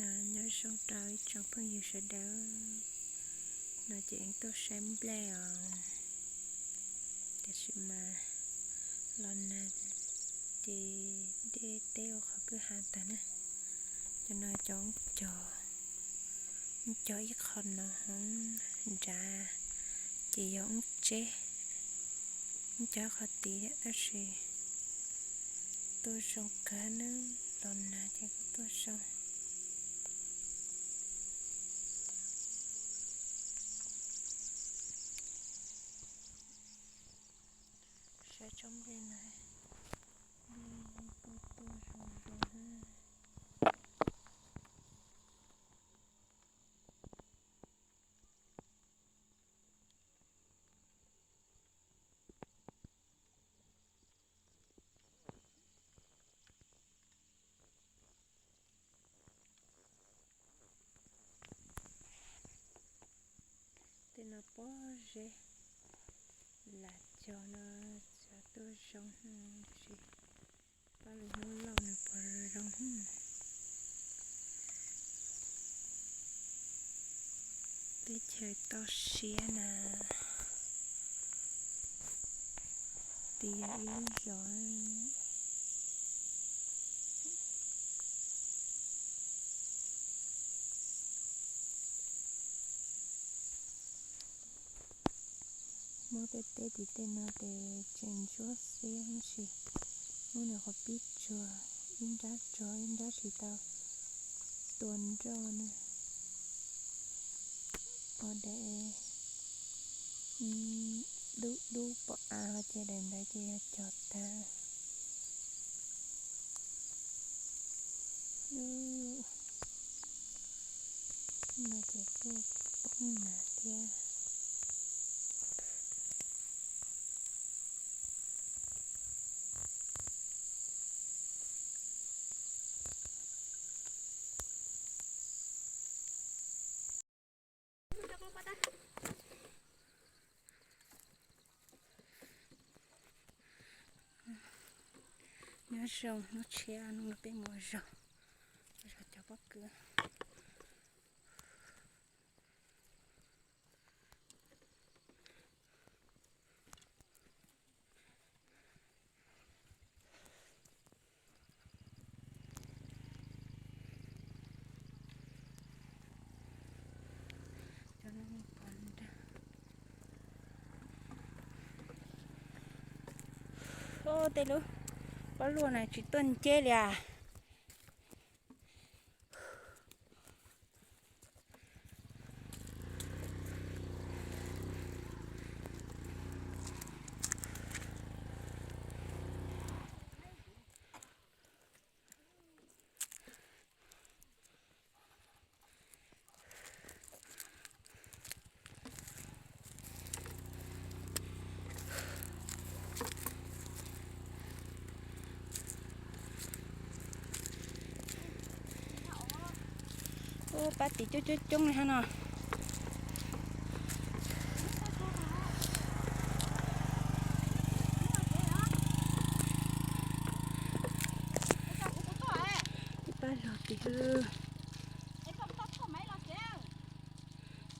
Nyob zoo rau ib tsoom phooj ywg sawv daws, no ces tuaj saib nplej os, tiam sis mas los nag ces dej teb ua qhov kwj ha tag na. Cov no cov, cov ib qho no hov nrad ces yog ub tseb, ub cov qhov tid thiab tab sis tuaj zoo kawg na, los nag ces kuj tuaj zoo. Saib tsob nplej no, nplej kuj tuaj zoo zoo. Tej no pob zeb lam cog no xav tuaj zoo tab sis pab lug hnub lauj nws puas zoo. Teb chaws toj siab na, tid yog ib lub zos. Muab tej teb tim tej no ces tseem ntsuab xiab tab sis muab nws qhov pib tsuag, ib nrab tsuag ib nrab tsis tau tua nroj na. Ua daim dub dub pom av ces daim ntawd ces yog cog tag. No ces kuj poob nag thiab. Nyob zoo hnub tshiab no peb mus zog, zog cov pob kws. Tej lub pob luaj na tsis tuaj nceb li as. Ub, pab tim coob coob coob li hab no. Ib pab log tim hwb.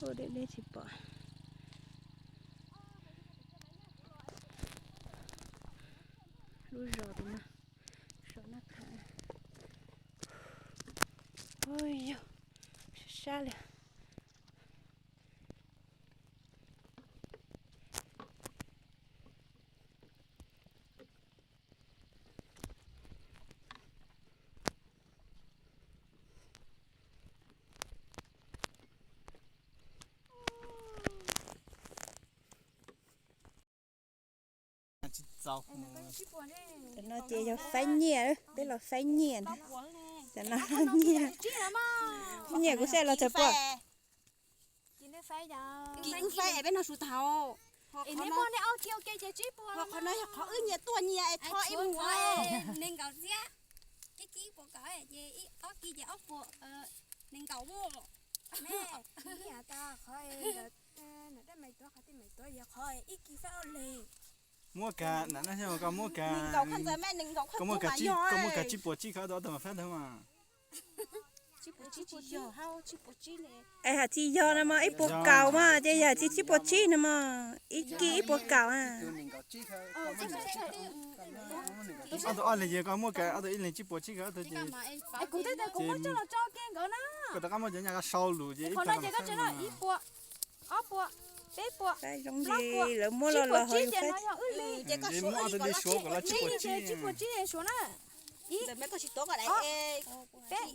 Ub, deb deb tsis pom. Lub zos tim no, zos Naj Qha. Ub yog, sab sab li. Cov no ces yog faib nyiaj, peb los faib nyiaj. Cov no nyiaj, nyiaj kuv saib los txog puas. Qhov no yog qhov wb nyias tuaj nyias es tho ib mus. Nees nkaum txiab, kib kib puas kaum ces ob kib ces ob puas, nees nkaum mus. Muab kag, koj muab kag tsib puas tsib khawb tau ob tug mas faib ntawd mas. Es hais tias yog no mas ib puas kaum mas, ces yog hais tias tsib puas tsib no mas ib kis ib puas kaum a. Ob tug ob leeg ces koj muab kaw, ob tug ib leeg tsib puas tsib kaw ob tug ces, kuv rov qab muab cov nyaj ko sau lus ces ib puas, ob puas, peb puas, zoo li lawv muab los los ho yus faib. Ces muab ob tug li suav kom lawv tsib puas tsib, tsib puas tsib suav na. Ib, peb, ces,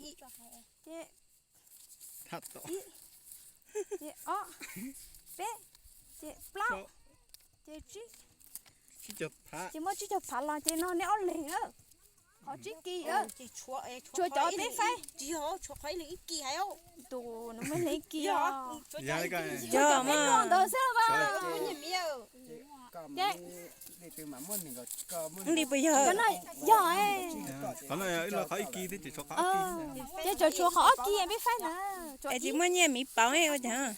ib, ces ob, peb, ces plaub, ces tsib, ces muab tsib caug phav los ces no neb ob leeg, qhov tsib kis, tshuav cov peb faib, tus nws muaj leej kis, yog peb no ntawd xwb los. Li puas yog? Yog, qhov no ib los qhov ib kis thiab ces tshuav qhov ob kis, ces tshuav qhov ob kis peb faib na. Es tsis muaj nyiaj miv pauv ua cas?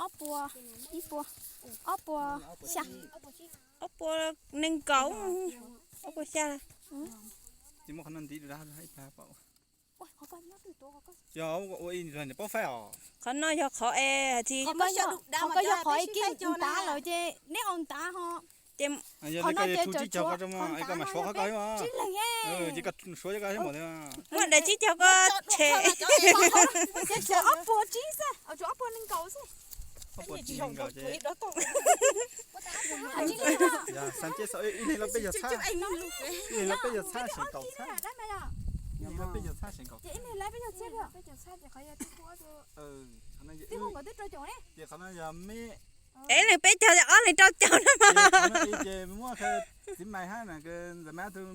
Ob puas, ib puas, ob puas xya, ob puas nees nkaum, ob puas xya. Yog ua ib paub faib os. Qhov no yog qhov es hais tias, qhov ko yog qhov es kis ntav lawm ces neb ua ntav ho. Qhov no ces tshuav qhov ntav no tsib leeg, ces muab daim tsib caug ko tshem, ces tshuav ob puas tsib xwb, tshuav ob puas nees nkaum xwb. Ib leeg los peb caug txhab, ib leeg los peb caug txhab seem kaum txhab, ib leeg los peb caug txhab seem kaum txhab. Ces qhov no yog me, ib leeg peb caug, ob leeg rau caum no mas. Ces muab txiv mais hab ntxawm mais ob tug,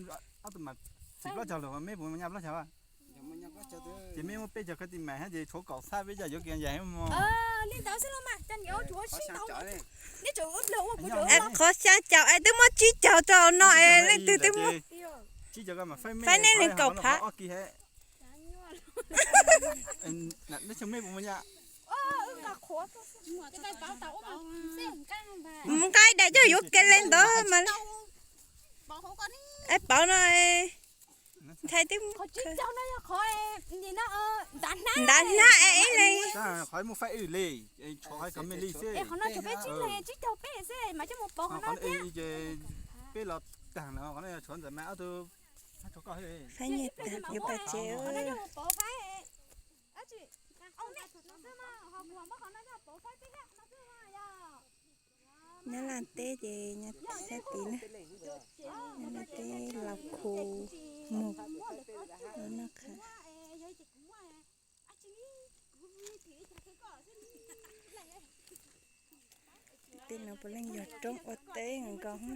ob tug mas txiv plaub caug lawm, me puas muaj nyaj plaub caug? Ces me muab peb caug khaws txiv mais hab ces tshuav kaum txhab peb caug yuav kiag yam hab mog. Es qhov xya caum es twb muab tsib caug rau no es leej twg twb muab. Tsib caug ko mas faib me, faib neb leeg kaum phav. Ob kis hab. Neb tshuav me puas muaj nyaj? Mus nqa daim coj yuav kiag le ntawd mas. Es pauv no, ntshai twb ntav hnab es ib leeg. Qhov muaj faib wb li, tshuav qhov kom me li xwb. Qhov no ces peb los tag no, qhov no yog tshuav ntxawm mas ob tug. Faib nyiaj tag yuav pais tsev. Nyob Laj teb ces nyob sab tid na, nyob Laj teb Laus Khu Mus no qha. Tej no puav leej yog roob ua teb nkaus na.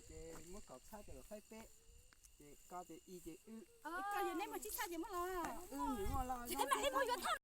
Ces muab kaum txhab ces faib peb, ces koj ces ib ces wb. Koj yog neb muaj tsib txhab ces muab los.